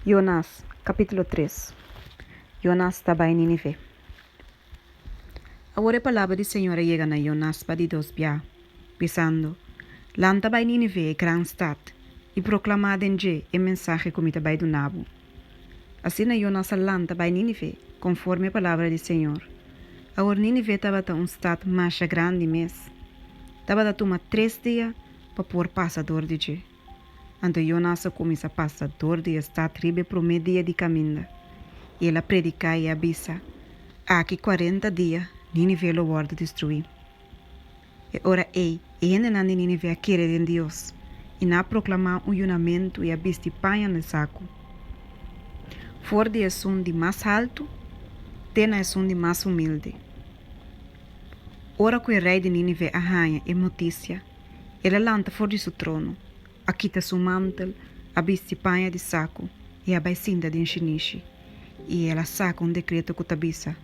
Yonas, kapítulo tres. Yonas ta bai Nínive. Awor e palabra di Señor a yega na Yonas pa di dos bia, bisando, Lanta bai Nínive, e gran stat, i proklamá den dje e mensahe ku mi ta bai duna bo. Asina Yonas a lanta bai Nínive, konforme e palabra di Señor. Awor Nínive tabata un stat masha grandi mes. Tabata tuma tres dia pa por pasa dor di dje. Anto Yonas a kuminsá pasa dor di e stat riba e promé dia di kaminda, i el a prediká i a bisa, Aki kuarenta dia Nínive lo wòrdu destruí. E ora ei e hendenan di Nínive a kere den Dios, i nan a proklamá un yunamentu i a bisti paña na saku, for di esun di mas haltu te na esun di mas humilde. Ora ku e rei di Nínive a haña e notisia, El a lanta for di su trono, a kita su mantel, a bisti paña di saku i a bai sinta den shinishi. I el a saka un dekreto ku ta bisa,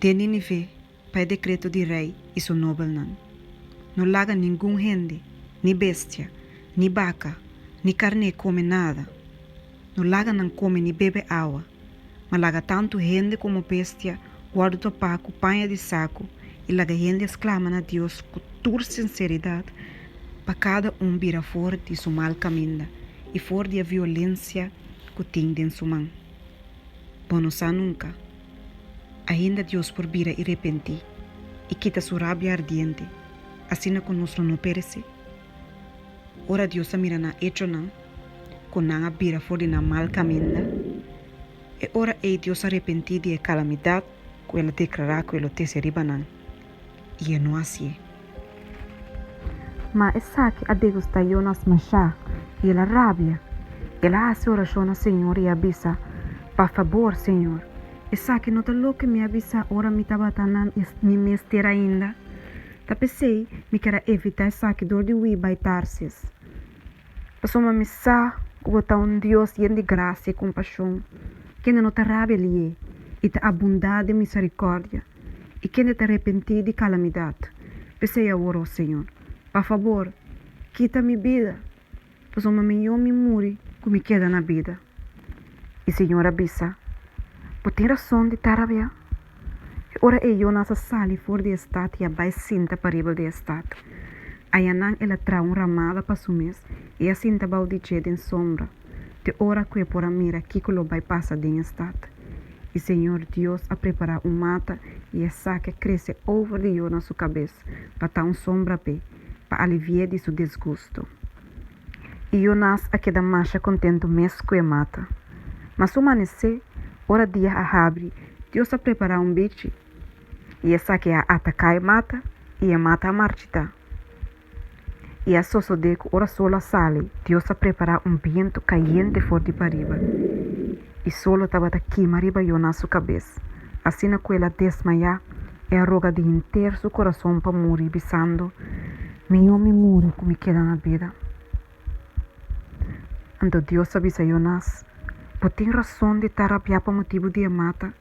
Den Ninive, pa e dekreto di rei i su nobelnan, No laga ningun hende, ni bestia, ni baka, ni karné kome nada. No laga nan kome ni bebe awa, ma laga tantu hende komo bestia wòrdu topá ku paña di saku i laga hende sklama na Dios ku tur sinseridat pa kada un bira for di su mal kaminda i for di e violensia ku tin den su man. Bo no sa nunka. Ainda Dios por bira i repentí i kita su rabia ardiente, asina ku nos lo no peresé. Ora Dios a mira nan echonan, ku nan a bira for di nan mal kaminda, e ora ei Dios a repentí di e kalamidat ku el a deklará ku e lo tese riba nan, i e no hasié. Ma esaki a degustá Yonas mashá, i el a rabia. El a hasi orashon na Señor i a bisa, Pa fabor, Señor, esaki no ta loke mi a bisa ora mi tabata na mi mes tera ainda? Ta p'esei mi ker a evitá esaki dor di hui bai Tarsis. Pasobra mi sa ku bo ta un Dios yen di grasia i kompashon, kende no ta rabia lié i ta abundá den miserikòrdia, i kende ta repentí di kalamidat. P'esei awor, o Señor, pa fabor, kita mi bida, Pasobra mihó mi muri ku mi keda na bida. I Señor a bisa, Bo tin rason di ta rabiá. E ora ei Yonas a sali for di e stat i a bai sinta pariba di e stat. Ayanan el a traha un ramada pa su mes i a sinta bou di dje den sombra, te ora ku e por a mira kiko lo bai pasa den e stat. I Señor Dios a prepará un mata i esaki a krese over di Yonas su kabes pa ta un sombra p'e, pa alivi'é di su disgustu. I Yonas a keda masha kontentu mes ku e mata. Ma su manesé, ora dia a habri, Dios a prepará un bichi, i esaki a ataká e mata, i e mata a marchitá. I a sosodé ku ora solo a sali, Dios a prepará un bientu kayente for di pariba, i solo tabata kima riba Yonas su kabes, asina ku el a desmayá i a roga di henter su kurason pa muri, bisando, Mihó mi muri ku mi keda na bida. Anto Dios a bisa Yonas, Bo tin rason di ta rabiá pa motibu di e mata?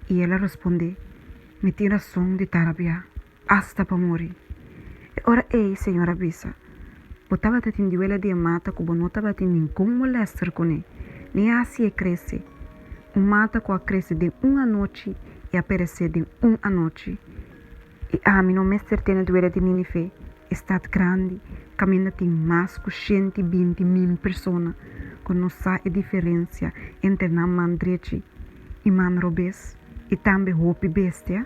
I el a respondé, Mi tin rason di ta rabiá, asta pa muri. E ora ei Señor a bisa, Bo tabata tin duele di e mata ku bo no tabatin ningun molèster kuné, ni a hasié krese, un mata ku a krese den un anochi i a peresé den un anochi. I ami no mester tene duele di Nínive, e stat grandi, kaminda tin mas ku shenti binti mil persona ku no sa e diferensia entre nan man drechi i man robes, i tambe hopi bestia?